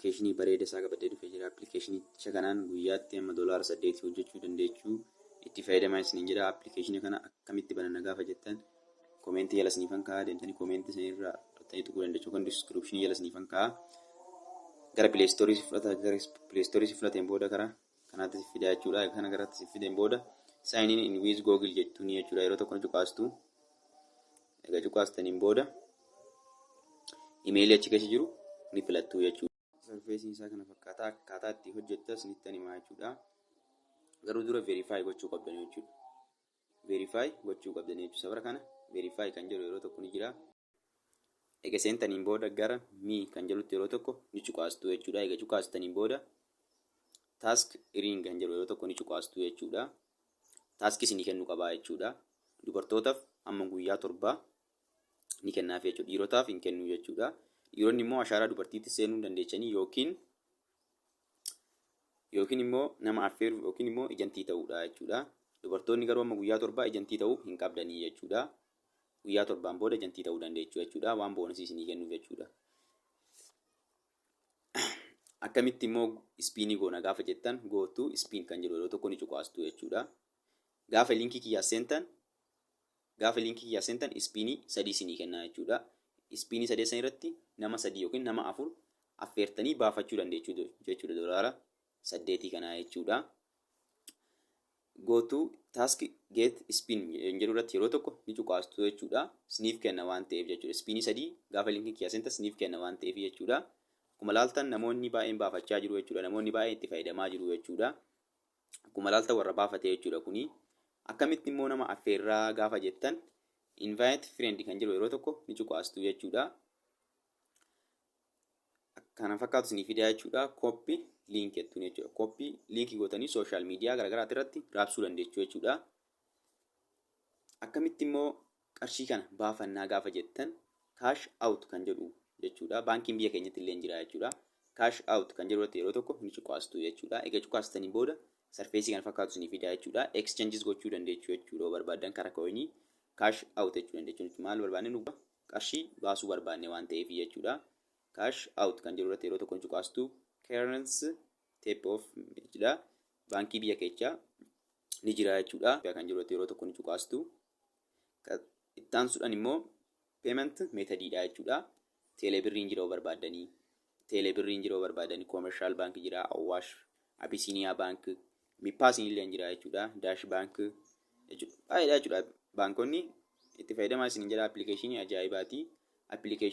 Appilikeeshinii bareeda isaa qabadhee dhufee jira. Appilikeeshinicha kanaan guyyaatti amma $8 hojjechuu dandeechuu, itti fayyadamaa isiniin jedha. Appilikeeshinii kana akkamitti bananna gaafa jettan, koomentii jala isiniifan kaa'aa, deemtanii koomentii isinirraa fudhattanii tuquu dandeessu yookaan diskiripshinii jala isiniifan kaa'aa. Gara Play Store si fudhata. Gara Play Store si fudhateen booda gara kanaatti si fida jechuudha. Kana garatti si fideen booda "sign in with Google" jettuuni jechuudha. Yeroo tokko cuqaastu. Egaa cuqaastaniin booda imeelii achi keessa jiru ni filattu jechuudha. Sarfeesiin isaa kana fakkaata. Akkaataa itti hojjettas isinitti himaa jechuudha. Garuu dura verify gochuu qabdan jechuudha. Verify gochuu qabdan jechuudha. Safara kana verify kan jedhu yeroo tokko ni jira. Egaa seentaniin booda gara "me" kan jedhutti yeroo tokko ni cuqaastu jechuudha. Egaa cuqaastaniin booda "task earn" kan jedhu yeroo tokko ni cuqaastu jechuudha. Taaskii isinii kennuu qabaa jechuudha. Dubartootaaf hamma guyyaa 7 ni kennaaf jechuudha. Dhiirotaaf hin kennu jechuudha. Dhiironni immoo ashaaraa dubartiitti seenuu dandeechanii yookiin immoo nama affeeruuf yookiin immoo ejantii ta'uudha jechuudha. Dubartoonni garuu amma guyyaa 7 ejantii ta'uu hin qabdanii jechuudha. Guyyaa 7n booda ejantii ta'uu dandeechuu jechuudha. Waan boonasii isinii kennuuf jechuudha. Akkamitti immoo ispiinii goona gaafa jettan, "go to spin" kan jedhu yeroo tokko ni cuqaastu jechuudha. Gaafa liinkii kiyyaa seentan ispiinii sadii isinii kenna jechuudha. Ispiinii sadee san irratti nama sadii yookiin nama afur affeertanii baafachuu dandeechuu jechuudha, $8 kanaa jechuudha. "Go to task get spin" jedhu irratti yeroo tokko ni cuqaastu jechuudha. Isiniif kenna waan ta'eef jechuudha. Ispiinii sadii gaafa liinkii kiyyaa seentan isiniif kenna waan ta'eef jechuudha. Akkuma laaltan namoonni baay'een baafachaa jiru jechuudha. Namoonni baay'een itti fayyadamaa jiru jechuudha. Akkuma laaltan warra baafate jechuudha kuni. Akkamitti immoo nama affeerraa gaafa jettan, "invite friend" kan jedhu yeroo tokko ni cuqaastu jechuudha. Kana fakkaatu isinii fidaa jechuudha. "Copy link" jettuun jechuudha. Copy link gootanii social media garaagaraa irratti raabsuu dandeessu jechuudha. Akkamitti immoo qarshii kana baafannaa gaafa jettan, "cash out" kan jedhu jechuudha. Baankiin biyya keenyatti illee jira jechuudha. "Cash out" kan jedhu irratti yeroo tokko ni cuqaastu jechuudha. Egaa cuqaastanii booda sarfeesii kana fakkaatu isinii fidaa jechuudha. Exchanges gochuu dandeessu jechuudha. Barbaadan karaa coinii cash out jechuu dandeessu. Maal barbaanne? Nu qarshii baasuu barbaanne waan ta'eef jechuudha. "Cash out" kan jedhu irratti yeroo tokko ni cuqaastu. Currency type of jedha. Baankii biyya keechaa ni jira jechuudha. Kan jedhu irratti yeroo tokko ni cuqaastu. Itti aansuudhaan immoo payment methodiidha jechuudha. Teelebirriin jira barbaaddanii. Teelebirriin jira barbaaddanii. Commercial Bank jira, Awaash, Abisiiniyaa Bank, Mipaasiin illee jira jechuudha. Daash Bank jechuudha. Baay'eedha jechuudha. Baankonni itti fayyadamaa isin jedha, appilikeeshinii ajaa'ibaati. Appilikeeshinii